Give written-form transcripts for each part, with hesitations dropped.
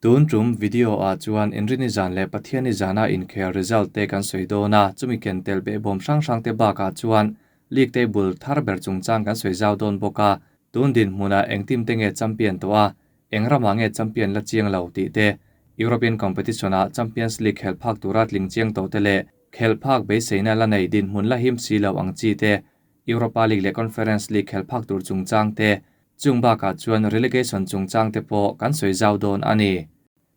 Tun tum video ah chuan Inrini zan leh Pathianni zana inkhel result te kan sawi dawn a, chumi ken tel behbawm hrang hrang te bakah chuan league table thar ber chungchang kan sawi zau dawn bawk a, tun dinhmunah eng team te nge champion tawh a, eng ramah nge champion la chiang lo tih te, European competition ah Champions League khelh phak tura tling chiang tawh te leh khelh phak beiseina la nei dinhmun la him si lo ang chi te, Europa League leh Conference League khelh phak tur chungchang te, Chung bakah chuan relegation chungchang te pawh kan sawi zau dawn a ni.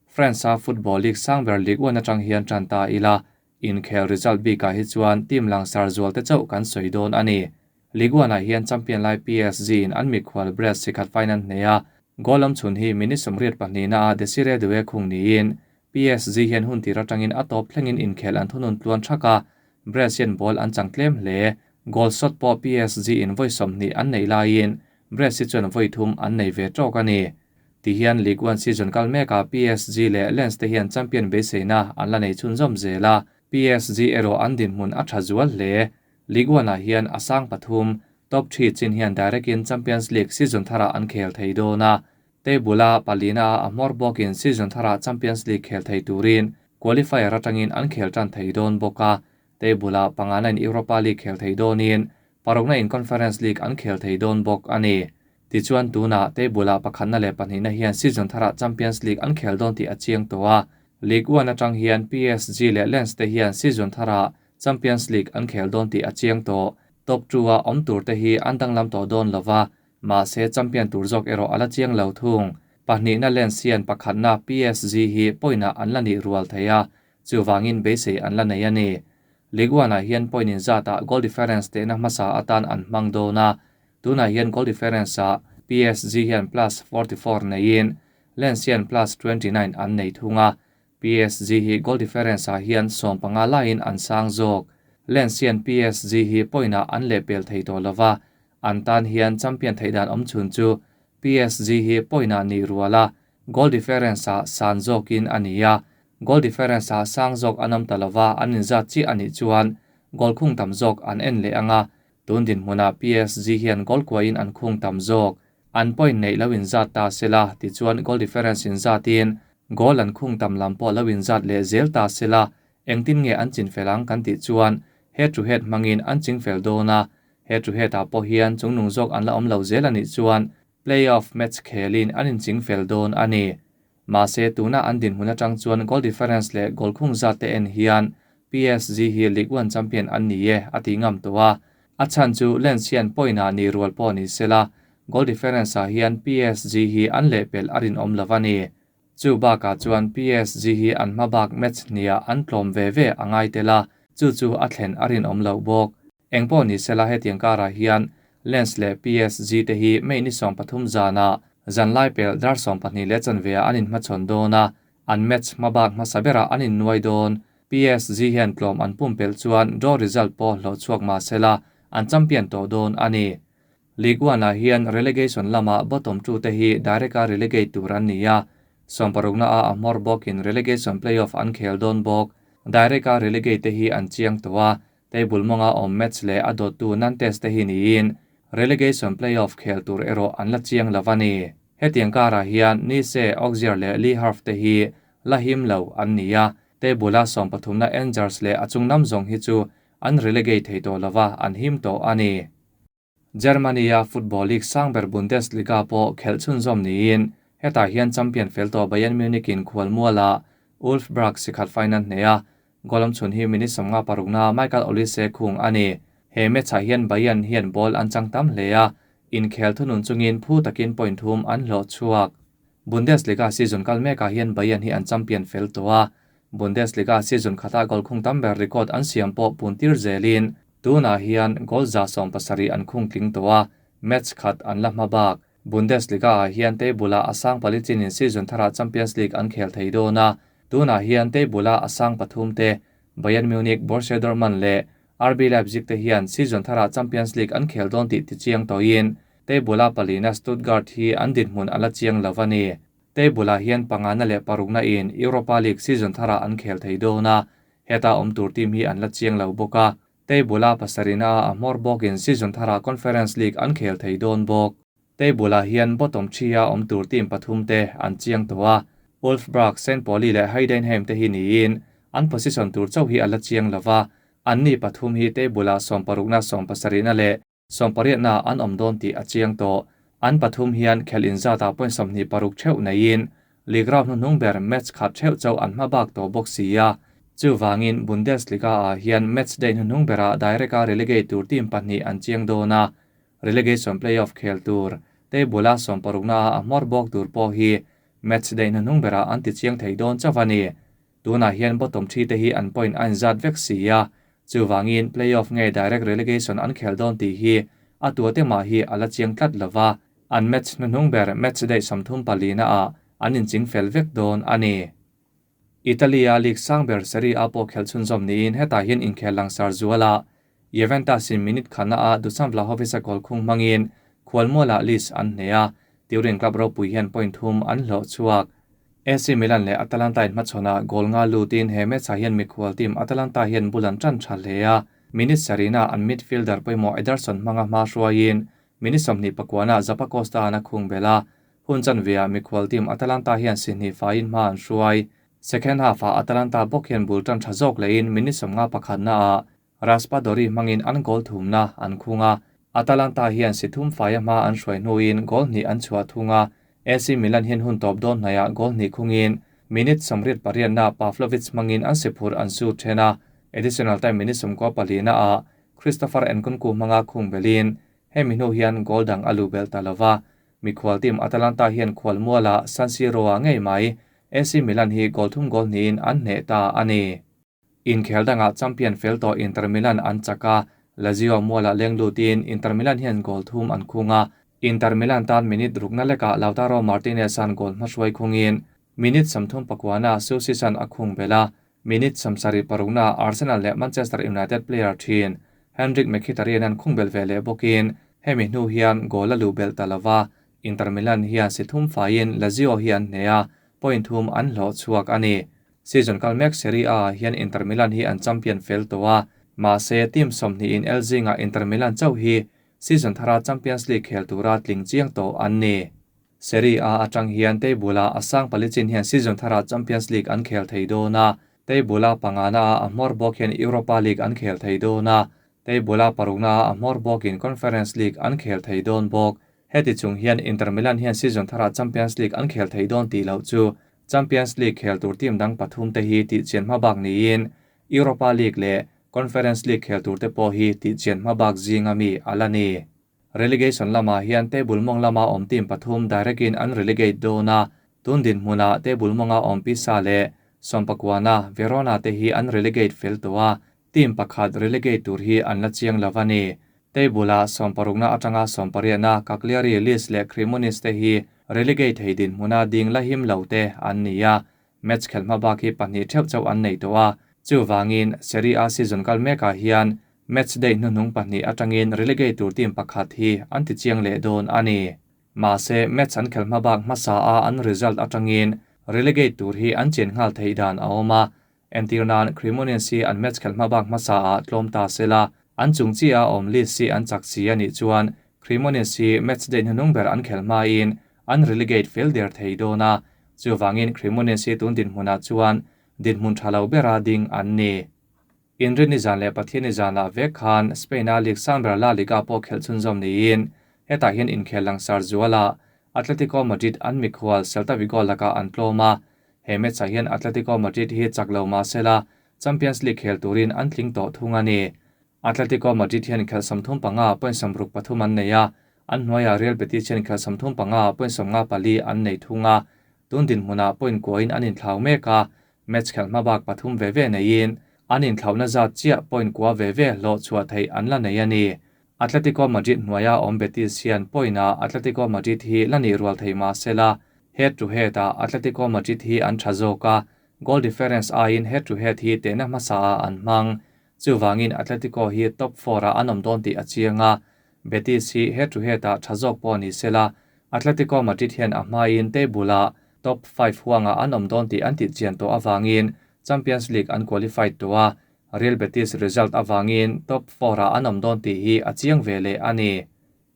France-a football league sang ber Ligue 1 atang hian tan ta ila, inkhel result bikah hi chuan team langsar zual te chauh kan sawi dawn a ni. Ligue 1 ah hian champion lai PSG in an mikhual Brest sikhat final hneh a, goal lam chhun hi minute 22 na ah Desire Doue khung niin PSG hian hun tir atangin a tawp thlengin inkhel an thunun tluan thak a, Brest hian ball an chang tlem hle. Goal shot pawh PSG in vawi 20 an neih laiin Brest hi chuan vawi thum an nei ve tawk a ni. Tihian Ligue 1 season kal mekah PSG leh Lens te hian champion beiseina an la nei chhunzawm zel a, PSG erawh an dinhmun a tha zual hle. Ligue 1 ah hian a sang pathum, top 3 chin hian direct in Champions League season tharah an khel thei dawn a. Table a palina ah a hmawr bawkin season tharah Champions League khel thei turin qualifier atangin an khel tan thei dawn bawk a. Table ah pangana in Europa League khel thei dawnin parukna in Conference League an khel thei dawn bawk a ni. Tichuan tunah table ah pakhatna leh pahnihna hian season tharah Champions League an khel dawn tih a chiang tawh a. Ligue 1 atang hian PSG leh Lens te hian season tharah Champions League an khel dawn tih a chiang tawh. Top 2 a awm tur te hi an danglam tawh dawn lova, mahse champion tur zawk erawh a la chiang lo thung. Pahnihna Lens hian pakhatna PSG hi point ah an la nih rual thei a, chuvangin beisei an la nei a ni. Ligue 1 ah hian point in zatah goal difference tehna hmasa atan an hmang dawn a, tunah hian goal difference ah PSG hian plus 44 neiin Lens hian plus 29 an nei thung a, PSG hi goal difference ah hian 15 laiin an sang zawk. Lens hian PSG hi point ah an lehpel thei tawh lova, an tan hian champion theih dan awm chhun chu PSG hi point ah nih rual a, goal difference ah san zawkin a ni a, goal difference ah sang zawk an awm ta lova an inzat chiah a nih chuan goal khung tam zawk an en leh anga, tun dinhmunah PSG hian goal kuain an khung tam zawk. An point neih lo inzat ta sela, tichuan goal difference inzatin goal an khung tam lam pawh lo inzat leh zel ta sela, engtin nge an chin fel ang kan tih chuan head to head hmangin an ching fel dawn a, head to head ah pawh hian chungnung zawk an la awm lo zel a nih chuan playoff match khelin an inching fel dawn a ni. Mahse tuna an dinhmun atang chuan goal difference leh goal khung zat te en hian PSG hi Ligue 1 champion an ni e a ti ngam tawh a, a chhan chu Lens hian point ah ni rual pawh ni sela, goal difference ah hian PSG hi an lehpel a rinawm lo a ni. Chu bakah chuan PSG hi an hma bak match hniah an tlawm ve ve a ngai tel a, chu chu a thlen a rinawm lo bawk. Engpawh ni sela hetiang karah hian Lens leh PSG te hi May ni 13 zana zanlai pel dar 12 leh chanve ah an inhmachhawn dawn a, an match hma bak hmasa berah an innuai dawn. PSG hian tlawm an pumpelh chuan draw result pawh hlawh chhuak mah sela an champion tawh dawn a ni. Ligue 1 ah hian relegation lamah bottom 2 te hi direct a relegate tur an ni a, 16 na ah a hmawr bawkin relegation playoff an khel dawn bawk. Direct a relegate te hi an chiang tawh a, table mawnga awm match leh a dawttu Nantes te hi niin relegation playoff khel tur erawh an la chiang lo a ni. Hetiang karah hian Nice, Auxerre leh Le Havre te hi la him lo an ni a, table a 13 na Angers leh a chung nam zawng hi chu an relegate thei tawh lova an him tawh a ni. Germany a Football League sangber Bundesliga pawh khelh chhunzawm niin hetah hian champion fel tawh Bayern Munich in khual muala Wolfsburg sikhat final hneh a, goal am chhun hi minute 56 na Michael Olise khung a ni. He match ah hian Bayern hian ball an chang tam hle a, inkhel thunun chungin phu takin point thum an hlawh chhuak. Bundesliga season kal mekah hian Bayern hi an champion fel tawh a, Bundesliga season khata goal khung tam ber record an siam pawh puntir zelin tunah hian goal za 17 an khung tling tawh a, match khat an la hma bak. Bundesliga ah hian table ah a sang pali chinin season tharah Champions League an khel thei dawn a, tunah hian table ah a sang pathum te Bayern Munich, Borussia Dortmund leh RB Leipzig te hian season tharah Champions League an khel dawn tih ti chiang tawhin table a palina Stuttgart hi an dinhmun a la chiang lo a ni. Table ah hian pangana leh parukna in Europa League season tharah an khel thei dawn a, heta awm tur team hi an la chiang lo bawk a. Table a pasarina a hmawr bawkin season tharah Conference League an khel thei dawn bawk. Table ah hian bottom 3 a awm tur team pathum te an chiang tawh a. Wolfsburg, St Pauli leh Heidenheim te hi niin an position tur chauh hi a la chiang lova, anni pathum hi table-ah sawmparukna, sawmpasarihna leh sawmpariatna an awm dawn tih a chiang tawh. An pathum hian khelh inzatah point 26 theuh neiin league round hnuhnung ber match khat theuh chauh an hma bak tawh bawk si a. Chuvangin Bundesliga-ah hian match day hnuhnung berah direct-a relegate tur team pahnih an chiang dawn a, relegation play-off khel tur table-a sawmparukna-a a hmawr bawk tur pawh hi match day hnuhnung berah an ti chiang thei dawn chauh a ni. Tunah hian bottom three te hi an point a inzat vek si a, chuvangin play-off nge direct relegation an khel dawn tih hi a tuate mah hi a la chiang tlat lo va, an match hnuhnung ber match day 34 ah an inching fel vek dawn a ni. Italy-a league sang ber Serie A pawh khelh chhunzawm niin hetah hian inkhel langsar zuala Juventus-in minute khatna-ah Dusan Vlahovic-a goal khung hmangin khualmualah Leeds an hneh a, Turin club ropui hian point thum an hlawh chhuak. AC Milan leh Atalanta inhmachhawnah goal nga lutin he match-ah hian mikhual team Atalanta hian bul an tan tha hle a, minute sarihna an midfielder pawimawh Ederson hmanga hma hruaiin minute 29-ah Zappacosta-an a khung belh a, hun chanveah mikhual team Atalanta hian si hnih faiin hma an hruai. Second half-ah Atalanta bawk hian bul tan tha zawk lehin minute 51-ah Raspadori hmangin an goal thumna an khung a, Atalanta hian si thum faia hma an hruai hnuin goal hnih an chhuah thung a, AC Milan hian hun tawp dawn hnaiah goal hnih khungin minute 68-na Pavlovic hmangin an si phur an su then a, additional time minute 94-ah Christopher Nkunku hmanga khung belin hemi hnu hian goal dang a lu bel ta lova, mikhual team Atalanta hian khual muala San Siro-ah ngei mai AC Milan hi goal thum goal hnihin an hneh ta a ni. Inkhel dangah champion fel tawh Inter Milan an chak a, Lazio mualah leng lutin Inter Milan hian goal thum an khung a, Inter Milan tan minute rukna lekah Lautaro Martinez-a'n goal hmahruai khungin minute 39-ah Susic-a'n a khung belh a, minute 76-ah Arsenal leh Manchester United player thin Henrik Mkhitaryan-a'n khung belh ve leh bawkin hemi hnu hian goal a luh belh ta lova, Inter Milan hian si thum faiin Lazio hi an hneh a, point thum an hlawh chhuak a ni. Season kal mek Serie A ah hian Inter Milan hi an champion fel tawh a, mahse team 20 in el zingah Inter Milan chauh hi season thara Champions League khel tura tling chiang tawh an ni. Serie A atang hian table-ah a sang pali chin hian season thara Champions League an khel thei dawn a, table-a pangana-ah a hmawr bawk hian Europa League an khel thei dawn a, table-a parukna-ah a hmawr bawkin Conference League an khel thei dawn bawk. Heti chung hian Inter Milan hian season thara Champions League an khel thei dawn tih loh chu Champions League khel tur team dang pathum te hi tih chian hma bak niin Europa League leh Conference League khel tur te pawh hi tih chian hma bak zinga mi a la ni. Relegation lamah hian table mawng lama awm team pathum direct-in an relegate dawn a, tun dinhmunah table mawnga awm Pisa leh Sawmpakuana, Verona te hi an relegate fel tawh a, team pakhat relegate tur hi an la chiang lo a ni. Table-ah 60 atanga 80na Cagliari, Lecce leh Cremonese te hi relegate thei dinhmuna ding la him lo te an ni a, match khel hma bak hi pahnih theuh chauh an nei tawh a, chuvangin Serie A season kal mekah hian match day hnuhnung pahnih atangin relegate tur team pakhat hi an ti chiang leh dawn a ni. Mahse match an khel hma bak hmasa a an result atangin relegate tur hi an chen nghal theih dan a awm a, entirnan Cremonese hi an match khel hma bak hmasa ah tlawm ta sela, an chung chi a awm Leeds hi an chak si a nih chuan Cremonese hi match day hnuhnung ber an khel hmain an relegate fel der thei dawn a, chuvangin Cremonese hi tun dinhmunah chuan dinhmun tha lo bera ding an ni. Inrinni zan leh Pathianni zanah vek khan Spain-a league sang ber La Liga pawh khelh chhunzawm niin hetah hian inkhel langsar zuala Atletico Madrid an mikhual Celta Vigo lakah an tlawm a, he match-ah hian Atletico Madrid hi chak lo mah sela Champions League khel turin an tling tawh thung a ni. Atletico Madrid hian khelh 35 point 63 an nei a, an hnuaiah Real Betis hian khelh 35 point 54 an nei thung a, tun dinhmunah point kuain an inthlau mek a, match khelh hma bak pathum ve ve neiin an inthlauna zat chiah point kua ve ve hlawh chhuah theih an la nei a ni. Atletico Madrid hnuaia awm Betis hian point-ah Atletico Madrid hi la nih rual thei mah sela, head to head-ah Atletico Madrid hi an tha zawk a, goal difference aiin head to head hi tehna hmasa ah an hmang. Chuvangin Atletico hi top 4-ah an awm dawn tih a chiang a, Betis hi head to head-ah tha zawk pawh ni sela, Atletico Madrid hian a hmain table-ah top 5 huangah an awm dawn tih an tih chian tawh awangin Champions League an qualified tawh a, Real Betis result awangin top 4-ah an awm dawn tih hi a chiang ve leh a ni.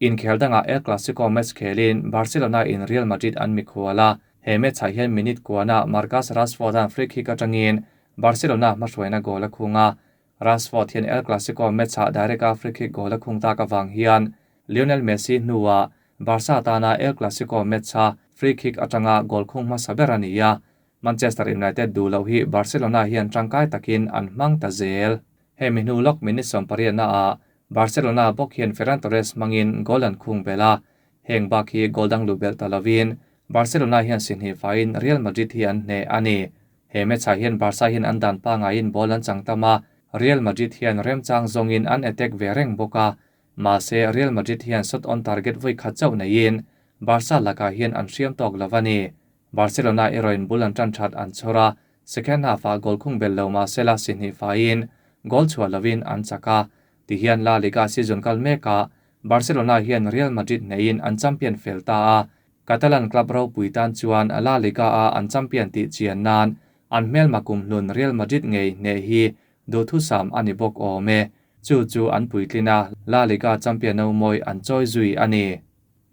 Inkhel dangah El Clasico match khelin Barcelona in Real Madrid an mikhual a, He match-ah hian minute kuana Marcus Rashford-a'n free kick atangin Barcelona hmahruaina goal a khung a. Rashford hian El Clasico match-ah direct-a free kick goal a khung tak avang hian Lionel Messi hnuah Barca tana El Clasico match-a free kick atanga goal khung hmasa ber a ni a. Manchester United duh loh hi Barcelona hian tangkai takin an hmang ta zel. Hemi hnu lawk minute 18 naah Barcelona bawk hian Ferran Torres hmangin goal an khung belh a. Heng bak hi goal dang luh belh ta lovin Barcelona hian si hnih faiin Real Madrid hi an hneh a ni. He match-ah hian Barca hian an dan pangaiin ball an chang tam a, Real Madrid hian remchang zawngin an attack ve reng bawk a. Mahse Real Madrid hian shot on target vawi khat chauh neiin Barca lakah hian an hriam tawk lo a ni. Barcelona erawhin bul an tan that an chhawr a, second half-ah goal khung bel lo mahsela si hnih faiin goal chhuah lovin an chak a. Tihian La Liga season kal mekah Barcelona hian Real Madrid neiin an champion fel ta a. Catalan club ropui tan chuan La Liga a an champion tih chian nan an hmelma kumhlun Real Madrid ngei hneh hi duhthusam a ni bawk awm e. Chu chu an puitlin a, La Liga champion no mawi an chawi zui a ni.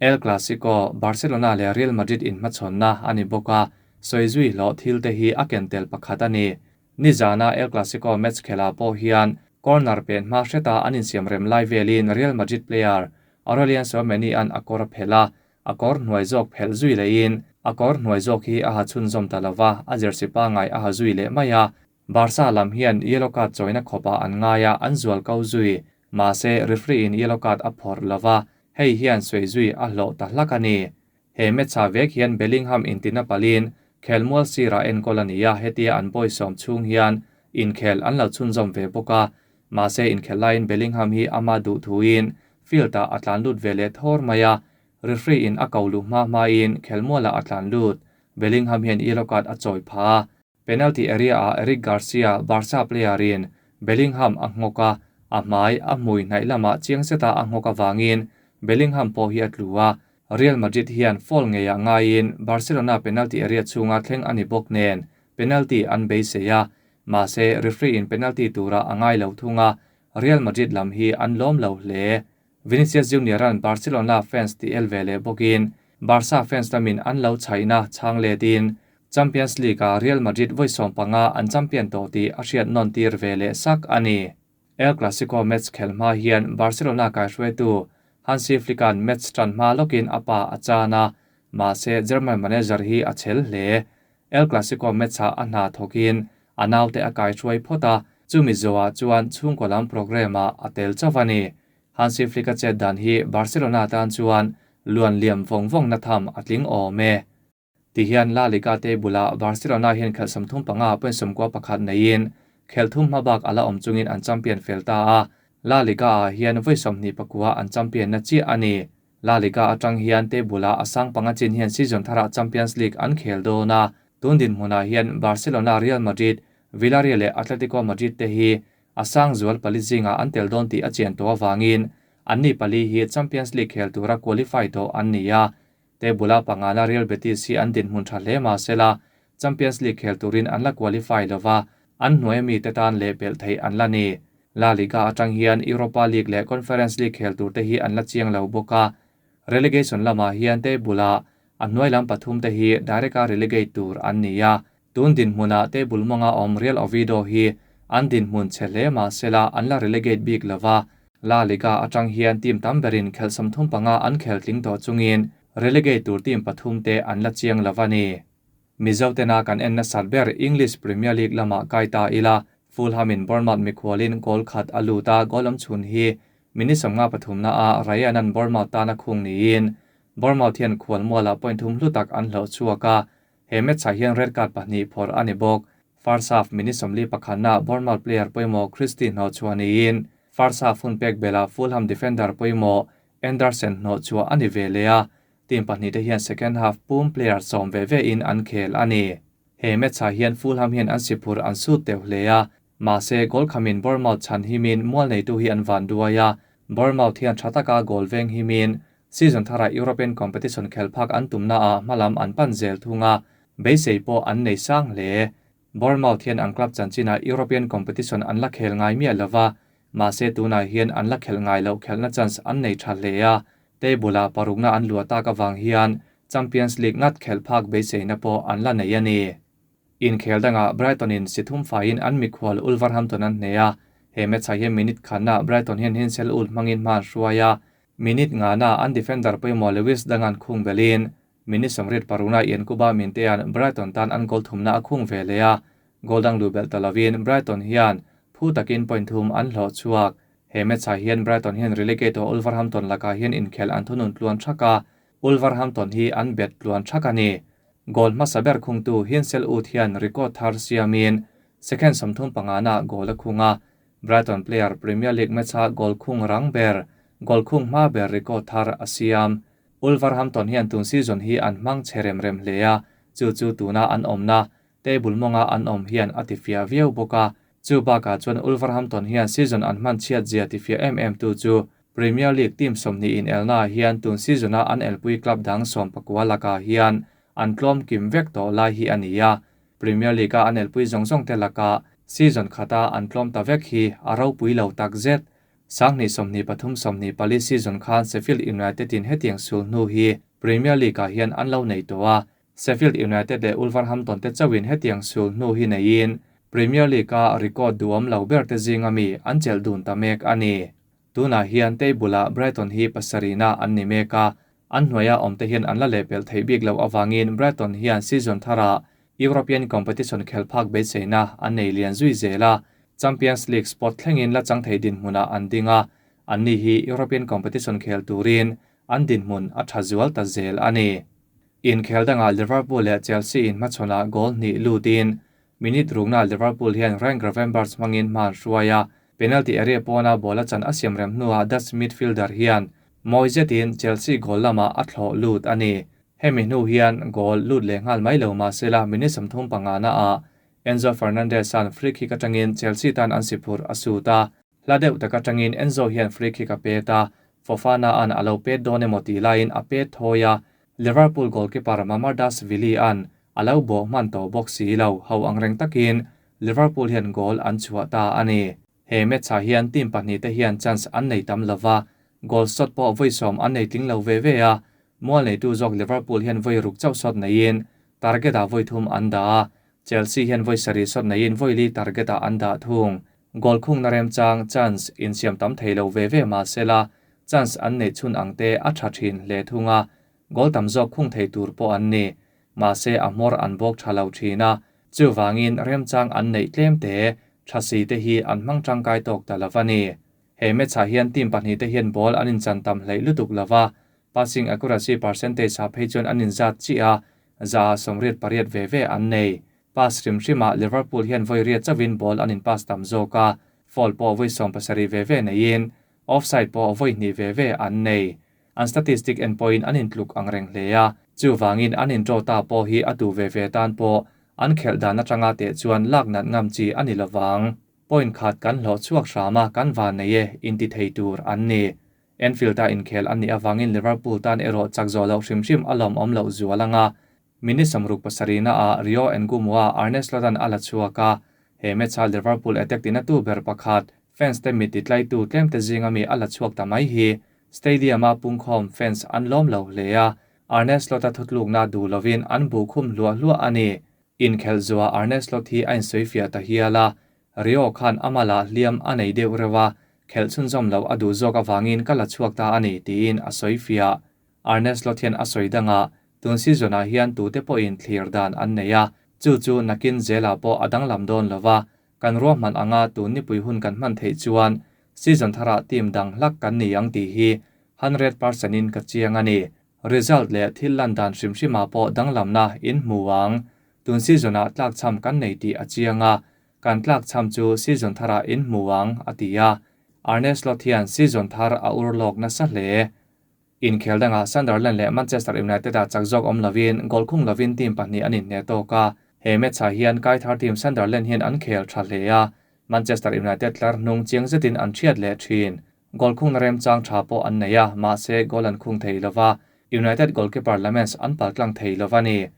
El Clasico, Barcelona leh Real Madrid inhmachhawnna a ni bawk a, sawi zui hlawh thil te hi a ken tel pakhat a ni. Nizana El Clasico match khela pawh hian corner pen hma hreta an insiam rem lai velin Real Madrid player Aurelien Tchouameni an a kawr a phelh a, a kawr hnuai zawk phelh zui lehin a kawr hnuai zawk hi a ha chhunzawm ta lova, a jersey pangai a ha zui leh mai a. Barca lam hian yellow card chawina khawpah an ngai a, an zual ko zui. Mahse referee in yellow card a phawrh lova, hei hian sawi zui a hlawh ta hlak a ni. He match-ah vek hian Bellingham intina palin khelmual sirah enkawl a ni a, hetia an bawi sawm chhung hian inkhel an lo chhunzawm ve bawk a. Mahse inkhel laiin Bellingham hi ama duh thuin field-ah a tlan lut ve leh thawr mai a, referee in a ko luh hma hmain khelmualah a tlan lut. Bellingham hian yellow card a chawi pha a. Penalty area-ah Eric Garcia, Barca player-in Bellingham a nghawk a, a hmai a hmui hnaih lamah chiang zeta a nghawk avangin Bellingham pawh hi a tlu a. Real Madrid hian foul ngeiah ngaiin Barcelona penalty area chhunga thleng a ni bawk nen penalty an beisei a. Mahse referee in penalty tura a ngai lo thung a, Real Madrid lam hi an lawm lo hle. Vinicius Junior-a'n Barcelona fans ti el ve leh bawkin Barca fans lamin an lo chhaihna chhang letin Champions League-a Real Madrid vawi 15 an champion tawh tih a hriat nawn tir ve leh sak a ni. El Clasico match khel hma hian Barcelona kaihruaitu Hansi Flick-a'n match tan hma lawkin a pa a chan a, mahse German manager hi a chhel hle. El Clasico match-ah a hna thawkin a naute a kaihruai phawt a, chumi zawhah chuan chhungkaw lam program-ah a tel chauh a ni. Hansi Flick-a chet dan hi Barcelona tan chuan luan liam vawng vawng na tham a tling awm e. Tihian La Liga table-ah Barcelona hian khelh 35 point 91 neiin khel thum hmabak ala awm chungin an champion fel ta a. La Liga-ah hian vawi 29 an champion na chiah a ni. La Liga atang hian table-ah a sang panga chin hian season tharah Champions League an khel dawn a. Tun dinhmunah hian Barcelona, Real Madrid, Villarreal leh Atletico Madrid te hi a sang zual pali zinga an tel dawn tih a chian tawh avangin anni pali hi Champions League khel tura qualify tawh an ni a. Table-a pangana Real Betis hi an dinhmun tha hle mahsela Champions League khel turin an la qualify lova, an hnuai mi te tan leh pelh theih an la ni. La Liga atang hian Europa League leh Conference League khel tur te hi an la chiang lo bawk a. Relegation lamah hian table-ah a hnuai lam pathum te hi direct-a relegate tur an ni a. Tun dinhmunah table mawnga awm Real Oviedo hi an dinhmun chhe hle mahsela an la relegate bik lova. La Liga atang hian team tam berin khelh 35 an khel tling tawh chungin relegate tur team pathum te an la chiang lova ni. Mizo tena kan en nasat ber English Premier League lamah kai ta ila, Fulham in Bournemouth mikhualin goal khat a lut a, goal awm chhun hi minute 53 na a Ryan an Bournemouth tana khung niin Bournemouth hian khual mualah point thum hlu tak an hloh chhuak a. He match-ah hian red card pahnih phawrh a ni bawk. First half minute 41 na Bournemouth player pawimawh Christie hnawh chhuah niin first half hun pek bela Fulham defender pawimawh Andersen hnawh chhuah a ni ve leh a. Team pahnih te hian second half pum player 10 ve ve in an khel a ni. He match-ah hian Fulham hian an sipur an sut teuh hle a. Mahse goal khamin Bournemouth chan himin mual neitu hi an van duai a. Bournemouth hian tha taka goal veng himin season thara European competition khel phak an tumna a hmalam an pan zel thunga beisei pawh an nei sang hle. Bournemouth hian an club chanchina European competition an la khel ngai miah lova, mahse tunah hian an la khel ngai loh khelna chance an nei tha hle a. Table-ah parukna an luah tak awang hian Champions League ngat khelh phak beiseina pawh an la nei a ni. Inkhel dangah Brighton in si thum faiin an mikhual Wolverhampton an hneh a, he match ah hian minute khatna Brighton hian Hinsel ul hmangin hma an hruai a, minute ngana an defender pawimawh Lewis Dang-a'n khung belhin minute 36na Yankuba Minteh-a'n Brighton tan an goal thumna a khung ve leh a, goal dang luh belh ta lovin Brighton hian phu takin point thum an hlawh chhuak. He match ah hian Brighton hian relegate aw Wolverhampton lakah hian inkhel an thunun tluan thak a, Wolverhampton hi an bet tluan thak a ni. Goal hmasa ber khungtu Hinshelwood hian record thar siamin second 35na goal a khung a, Brighton player Premier League match-a goal khung rang ber, goal khung hma ber record thar a siam. Wolverhampton hian tun season hi an hmang che rem rem hle a, chu chu tuna an awmna table mawnga an awm hian a tifiah viau bawk a. Chu bakah chuan Wolverhampton hian season an hman chhiat zia tifiah em em tu chu Premier League team 20 in elna hian tun season-a an elpui club dang 19 lakah hian an tlawm kim vek tawh lai hi a ni a. Premier League-a an elpui zawng zawng te lakah season khata an tlawm ta vek hi a ropui lo tak zet. 2023/24 season khan Sheffield United in hetiang sul hnu hi Premier League-ah hian an lo nei tawh a. Sheffield United leh Wolverhampton te chauhin hetiang sul hnu hi neiin Premier League-a record duhawm lo ber te zinga mi an chelh dun ta mek a ni. Tunah hian table-ah Brighton hi pasarihna an ni mek a, an hnuaia awm te hian an la lehpelh theih bik loh avangin Brighton hian season tharah European competition khelh phak beiseina an nei lian zui zel a, Champions League spot thlengin la chang thei dinhmunah an ding a, anni hi European competition khel turin an dinhmun a tha zual ta zel a ni. Inkhel dangah Liverpool leh Chelsea in hmachhawnah goal hnih lutin minute rukna Liverpool hian Ryan Gravenberch hmangin hma an hruai a, penalty area pawna ball a chan a siam rem hnuah Dutch midfielder hian mawi zetin Chelsea goal lamah a thlawh lut a ni. Hemi hnu hian goal lut leh nghal mai lo mahsela minute 35 ah Enzo Fernandez-a'n free kick atangin Chelsea tan an si phurh a sut a, hla deuh tak atangin Enzo hian free kick a pet a, Fofana-a'n a lo pet dawn emaw tih laiin a pet thawi a, Liverpool goalkeeper Mamardashvili-a'n a lo bawh hman tawh bawk si lo, ho ang reng takin Liverpool hian goal an chhuah ta a ni. He match-ah hian team pahnih te hian chance an nei tam lova, goal shot pawh vawi sawm an nei tling lo ve ve a, mual neitu zawk Liverpool hian vawi ruk chauh shot neiin target-ah vawi thum an dah a, Chelsea hian vawi sarih shot neiin vawi li target-ah an dah thung. Goal khungna remchang chance insiam tam thei lo ve ve mahsela chance an neih chhun ang te a tha thin hle thung a, goal tam zawk khung thei tur pawh an ni. Mahse a hmawr an bawk tha lo thin a, chuvangin remchang an neih tlem te tha si te hi an hmang tangkai tawk ta lova ni. He match-ah hian team pahnih te hian ball an inchan tam hleih lutuk lova, passing accuracy percentage ah phei chuan an inzat chiah a, 188 ve ve an nei. Pass hrim hrimah Liverpool hian vawi riat chauhin ball an in pass tam zawk a, foul pawh vawi 70 ve ve neiin offside pawh vawi hnih ve ve an nei. An statistic en pawhin an intluk ang reng hle a, chuvangin an intro ta pawh hi a tu ve ve tan pawh an khelh dan atanga teh chuan lak nat ngam chi a ni lovang. Point khat kan hlawh chhuak hrama kan van nei e inti thei tur an ni. Anfield-a inkhel an nih avangin Liverpool tan erawh chak zawh loh hrim hrim a lawmawm loh zual anga. Minute 67 na ah Rio Ngumoha Arne Slot-a'n a la chhuak a, he match-a Liverpool attack tina tu ber pakhat fans te mit titlaitu tlem te zinga mi a la chhuak ta mai hi stadium-a pungkhawm fans an lawm lo hle a, Arne Slot-a thutlukna duh lovin an buh khum hluah hluah a ni. Inkhelh zuah Arne Slot hi a insawifiah ta hial a, Rio khan ama lah hliam a nei deuh reuh a, khelh chhunzawm loh a duh zawk avangin ka la chhuak ta a ni tiin a sawifiah. Arne Slot hian a sawi dangah tun season-ah hian tute pawhin thlir dan an nei a, chu chu nakin zelah pawh a danglam dawn lova, kan ruahman anga tun nipui hun kan hman theih chuan season tharah team dang hlak kan ni ang tih hi 100% in ka chiang a ni. Result leh thil lan dan hrim hrimah pawh danglamna in hmu ang. Tun season-ah tlak cham kan nei tih a chiang a, kan tlak cham chu season tharah in hmu ang, a ti a. Arne Slot hian season thar a ur lawk nasa hle. Inkhel dangah Sunderland leh Manchester United-ah chak zawk awm lovin goal khung lovin team pahnih an inhne tawk a, he match-ah hian kaithar team Sunderland hian an khel tha hle a, Manchester United tlar hnung chiang zetin an thiat leh thin. Goal khungna remchang tha pawh an nei a, mahse goal an khung thei lova, United goalkeeper Lammens an paltlang thei lova ni.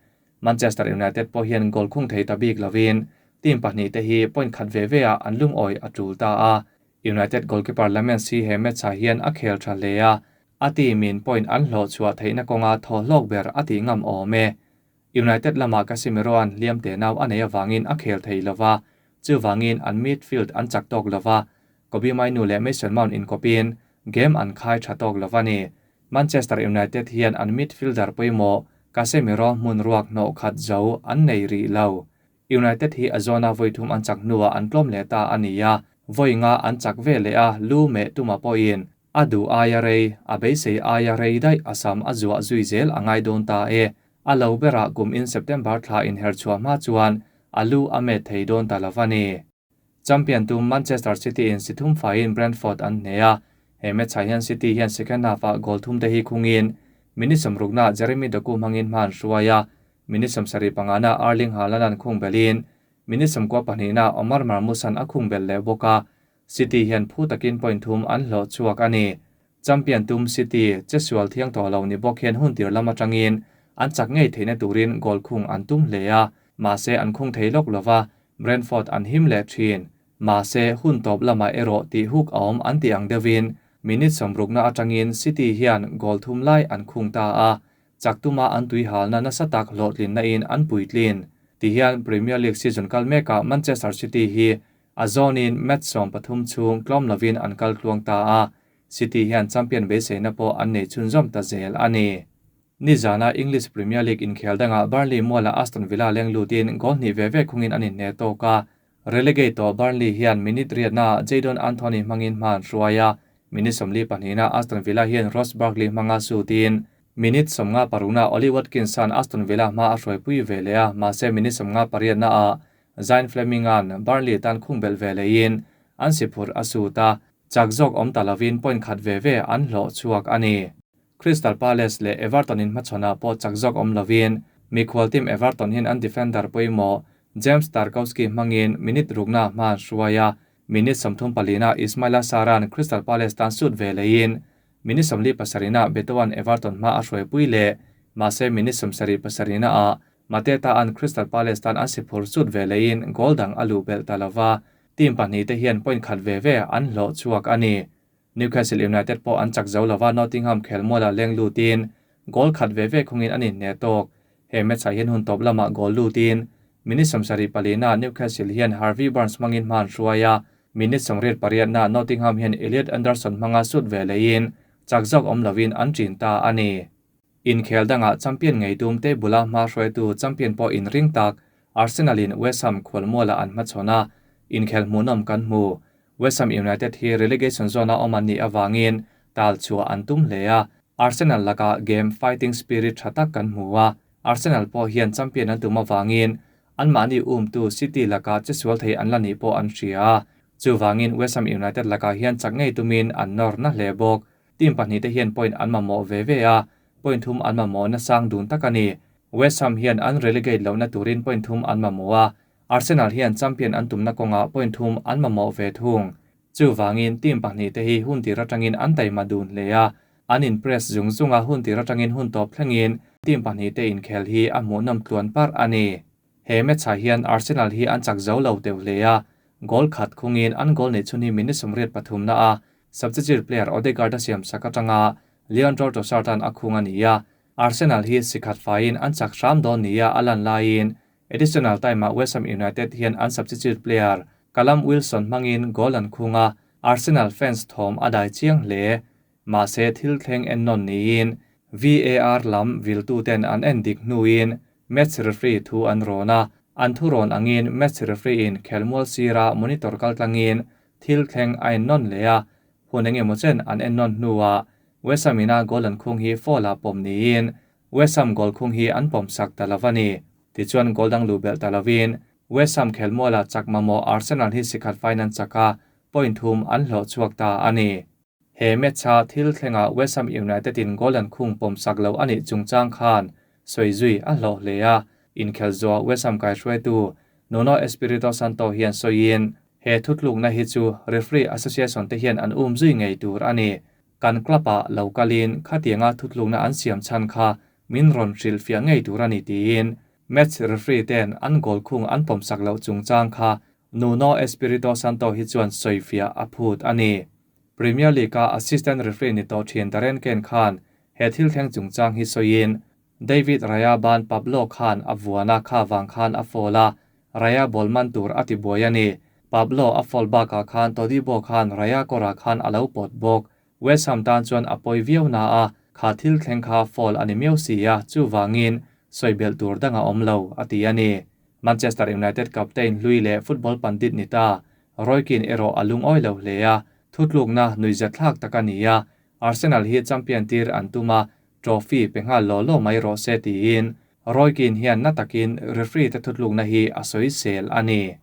Manchester United pawh hian goal khung thei ta bik lovin team pahnih te hi point khat ve ve ah an lungawi a tul ta a. United goalkeeper Lammens hi he match-ah hian a khel tha hle a, A team in point an hlawh chhuah theihna kawnga thaw hlawk ber a tih ngam awm e. United lamah Casemiro-a'n hliam tenau a neih avangin a khel thei lo va, chuvangin an midfield an chak tawk lo va, Kobbie Mainoo leh Mason Mount inkawpin game an khai tha tawk lo a ni. Manchester United hian an midfielder pawimawh Casemiro hmun ruak hnawh khat zo an nei rih lo. United hi a zawna vawi thum an chak hnuah an tlawm leh ta a ni a, vawi nga an chak ve leh a, lu meh tuma pawhin a duh aia rei, a beisei aia rei daih a sam a zuah zui zel a ngai dawn ta e. A lo berah kum in September thla inher chhuah hma chuan a lu a met thei dawn ta lo va ni. Champion tum Manchester City in si thum faiin Brentford an hneh a, he match ah hian City hian second half ah goal thum te hi khungin minute sawmrukna Jeremy Doku hmangin hma an hruai a, minute 75na Erling Haaland an khung belhin minute 92na Omar Marmoush an a khung bel leh bawk a, City hian phu takin point thum an hlawh chhuak a ni. Champion tum City che sual thiang tawh lo ni bawk hian hun tir lam atangin an chak ngei theihna turin goal khung an tum hle a, mahse an khung thei lawk lova, Brentford an him leh thin. Mahse hun tawp lamah erawh tih huk a awm an tih ang deuhin minute 60na atangin City hian goal thum lai an khung ta a, chak tuma an tui halna nasa tak hlawhtlinna in an puitlin. Tihian Premier League season kal mekah Manchester City hi A zawnin match 13 chhung tlawm lovin an kal tluang ta a, City hian champion beiseina pawh an nei chhunzawm ta zel a ni. Nizana English Premier League inkhel dangah Burnley mualah Aston Villa leng lutin goal hnih ve ve khungin an inhne tawk a, relegate tawh Burnley hian minute riatnaah Jadon Anthony hmangin hma an hruai a, minute 42na Aston Villa hian Ross Barkley hmanga sutin minute 56na Ollie Watkins-a'n Aston Villa hma a hruaipui ve leh a, mahse minute 58naah Zian Flemming-a'n Burnley tan khung belh ve leiin an si phurh a sut a, chak zawk awm ta lovin point khat ve ve an hlawh chhuak a ni. Crystal Palace leh Everton in hmachhawnah pawh chak zawk awm lovin mikhual team Everton hian an defender pawimawh James Tarkowski hmangin minute rukna hma an hruai a, minute 34na Ismaila Sarr-a'n Crystal Palace tan sut ve leiin minute 47na Beto-a'n Everton hma a hruaipui leh, mahse minute 77na ah Mateta an Crystal Palace tan an si phur sut ve leiin goal dang a luh belh ta lova, team pahnih te hian point khat ve ve an hlawh chhuak a ni. Newcastle United pawh an chak zo lova Nottingham khelmualah leng lutin goal khat ve ve khungin an inhne tawk. He match ah hian hun tawp lamah goal lutin minute 74na Newcastle hian Harvey Barnes hmangin hma an hruai a, minute 88na Nottingham hian Elliot Anderson hmanga sut ve leiin chak zawk awm lovin an ṭin ta a ni. Inkhel dangah champion ngei tum te bula hma hruaitu champion pawh inring tak Arsenal in West Ham khualmualah an hmachhawn a, inkhel hmuhnawm kan hmu. West Ham United hi relegation zone a awm an nih avangin tal chhuah an tum hle a, Arsenal lakah game fighting spirit tha tak kan hmu a, Arsenal pawh hian champion an tum avangin anmahni umtu City lakah chesual thei an la nih pawh an hria a, chuvangin West Ham United lakah hian chak ngei tumin an nawr na hle bawk. Team pahnih te hian point an mamawh ve ve a, point thum an mamawh na sang dun tak a ni. West Ham hian an relegate lohna turin point thum an mamawh a, Arsenal hian champion an tumna kawngah point thum an mamawh ve thung. Chuvangin team pahnih te hi hun tir atangin an taima dun hle a, an in press zung zung a, hun tir atangin hun tawp thlengin team pahnih te inkhel hi a hmuhnawm tluan parh a ni. He match ah hian Arsenal hi an chak zo lo deuh hle a, goal khat khungin an goal neih chhun hi minute 83 na a substitute player Odegaard a siam sak atanga Leandro Trossard an a khung a ni a, Arsenal hi sikhat faiin an chak hram dawn nia a lan laiin additional time ah West Ham United hian an substitute player Callum Wilson hmangin goal an khung a, Arsenal fans thawm a dai chiang hle. Mahse thil thleng en nawn niin VAR lam viltuten an en dik hnuin match referee thu an rawn a, an thu rawn angin match referee in khelmual sira monitor kal tlangin thil thleng a en nawn leh a, hun eng emaw chen an en nawn hnuah West Ham ina goal an khung hi foul ah pawm niin West Ham goal khung hi an pawm sak ta lo a ni. Tichuan goal dang luh belh ta lovin West Ham khelmualah chak mamawh Arsenal hi sikhat faiin an chak a, point thum an hlawh chhuak ta a ni. He match a thil thlengah West Ham United in goal an khung pawm sak lo a nih chungchang khan sawi zui a hlawh hle a, inkhel zuah West Ham kaihruaitu Nuno Espirito Santo hian sawiin he thutlukna hi chu referee association te hian an um zui ngei tur a ni. Kan club ah lo kalin khatianga thutlukna an siam chhan kha min rawn hrilh fiah ngei tur a ni tiin match referee ten an goal khung an pawm sak loh chungchang kha Nuno Espirito Santo hi chuan sawi fiah a phut a ni. Premier League-a assistant referee ni tawh thin Darren Kane khan he thil thleng chungchang hi sawiin, David Raya ban Pablo khan a vuan a, kha vang khan a foul a, Raya ball man tur a ti buai a ni. Pablo a foul bakah khan Todibo khan Raya kawrah khan a lo pawt bawk. West Ham tan chuan a pawi viau na a, kha thil thleng kha foul a ni miau si a, chuvangin sawi belh tur dang a awm lo, a ti a ni. Manchester United captain hlui leh football pandit ni ta, Roy Keane erawh a lungawi lo hle a, thutlukna nuihzatthlak tak a ni a, Arsenal hi champion tir an tum a, trophy pe nghal law law mai rawh se tiin Roy Keane hian na takin referee te thutlukna hi a sawi sel a ni.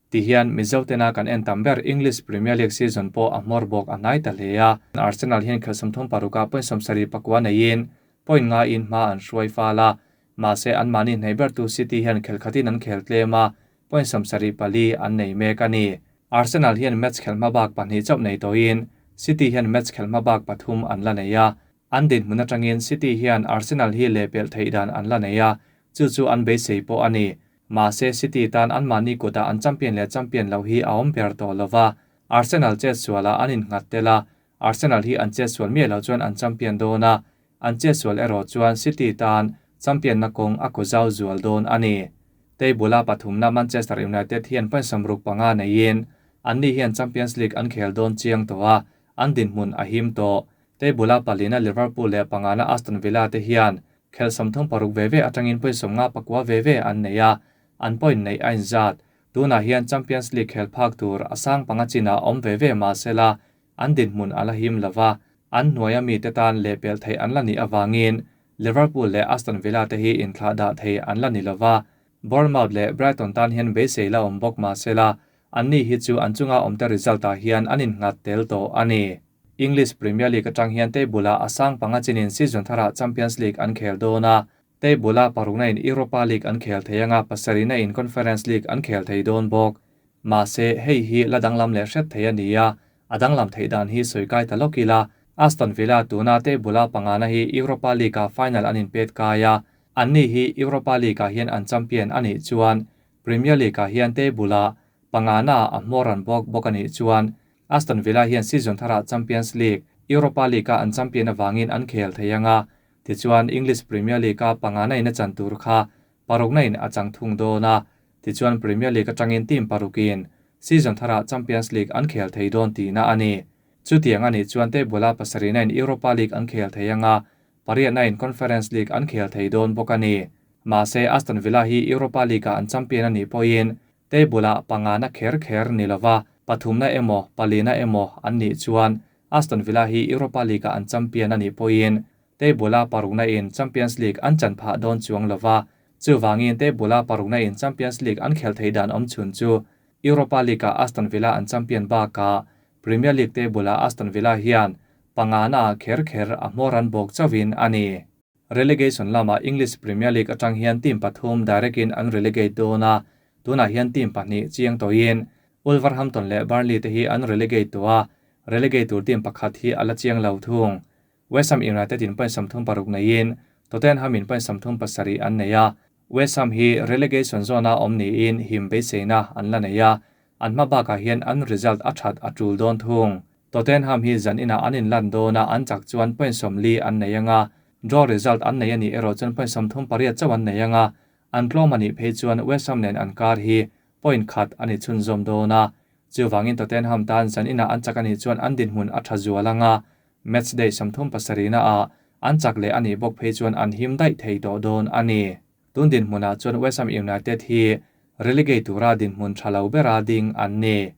Tihian Mizo tena kan en tam ber English Premier League season pawh a hmawr bawk a hnai ta hle a. Arsenal hian khelh 36 point 71 neiin point ngaiin hma an hruai fal a, mahse anmahni hnei bertu City hian khelh khatin an khel tlem a, point 74 an nei mek a ni. Arsenal hian match khelh hma bak pahnih chauh nei tawhin City hian match khelh hma bak pathum an la nei a. An dinhmun atangin City hian Arsenal hi lehpelh theih dan an la nei a, chu chu an beisei pawh a ni. Mahse City tan anmahni kutah an champion leh champion loh hi a awm ber tawh lova, Arsenal chetsualah an innghat tel a, Arsenal hi an chetsual miah loh chuan an champion dawn a, an chetsual erawh chuan City tan champion na kawng a kaw zau zual dawn a ni. Table-a pathumna Manchester United hian point 65 neiin anni hian Champions League an khel dawn chiang tawh a, an dinhmun a him tawh. Table-a palina Liverpool leh pangana Aston Villa te hian khelh 36 ve ve atangin point 59 ve ve an nei a, an point neih a inzat. Tunah hian Champions League khel phak tur a sang panga chinah awm ve ve mahsela an dinhmun a la him lova, an hnuaia mite tan lehpelh theih an la nih avangin Liverpool leh Aston Villa te hi inthlah dah thei an la ni lova, Bournemouth leh Brighton tan hian beisei la awm bawk mahsela anni hi chu an chunga awmte result ah hian an innghat tel tawh a ni. English Premier League atang hian table-ah a sang panga chinin season tharah Champions League an khel dawn a, table-a parukna in Europa League an khel thei anga pasarihna in Conference League an khel thei dawn bawk. Mahse, hei hi la danglam leh hret thei a ni a, a danglam theih dan hi sawi kai ta lawk ila, Aston Villa tuna table-a pangana hi Europa League-ah final an inpet kai a, anni hi Europa League-ah hian an champion a nih chuan Premier League-ah hian table-a pangana a hmawr an bawk bawk a nih chuan Aston Villa hian season tharah Champions League, Europa League-a an champion avangin an khel thei anga, tichuan English Premier League-a pangana in a chan tur kha parukna in a chang thung dawn a, tichuan Premier League atangin team parukin season tharah Champions League an khel thei dawn tihna a ni. Chutiang a nih chuan table-a pasarihna in Europa League an khel thei anga, pariatna in Conference League an khel thei dawn bawk a ni. Mahse Aston Villa hi Europa League-ah an champion a nih pawhin table-ah pangana kher kher ni lova, pathumna emaw palina emaw an nih chuan Aston Villa hi Europa League-ah an champion a nih pawhin table-a parukna in Champions League an chan phah dawn chuang lova, chuvangin table-a parukna in Champions League an khel thei dan awm chhun chu Europa League-ah Aston Villa an champion bakah Premier League table-ah Aston Villa hian pangana kher kher a hmawr an bawk chauhin a ni. Relegation lama English Premier League atang hian team pathum direct in an relegate dawn a, tunah hian team pahnih chiang tawhin Wolverhampton leh Burnley te hi an relegate tawh a, relegate tur team pakhat hi a la chiang lo thung. West Ham United in point 36 neiin Tottenham in point 37 an nei a, West Ham hi relegation zone-a awm niin him beiseina an la nei a, an hma bakah hian an result a that a tul dawn thung. Tottenham hi zan inah an inlan dawn a, an chak chuan point 40 an nei anga, draw result an nei a nih erawh chuan point 38 chauh an nei anga, an tlawm a nih phei chuan West Ham nen an kar hi point khat a ni chhunzawm dawn a, chuvangin Tottenham tan zan inah an chak a nih chuan an dinhmun a tha zual anga, match day 37 na ah an chak leh a nih bawk phei chuan an him daih thei tawh dawn a ni. Tun dinhmunah chuan West Ham United hi relegate tura dinhmun tha lo bera ding an ni.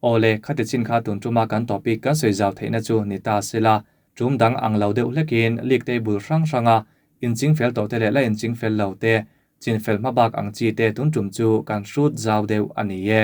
Awle, khati chin kha tun tuma kan topic kan sawi zau theihna chu ni ta sela, tum dang ang lo deuh hlekin league table hrang hranga inching fel tawh te leh la inching fel lo te, chin fel hma bak ang chi te tun tum chu kan hrut zau deuh a ni e.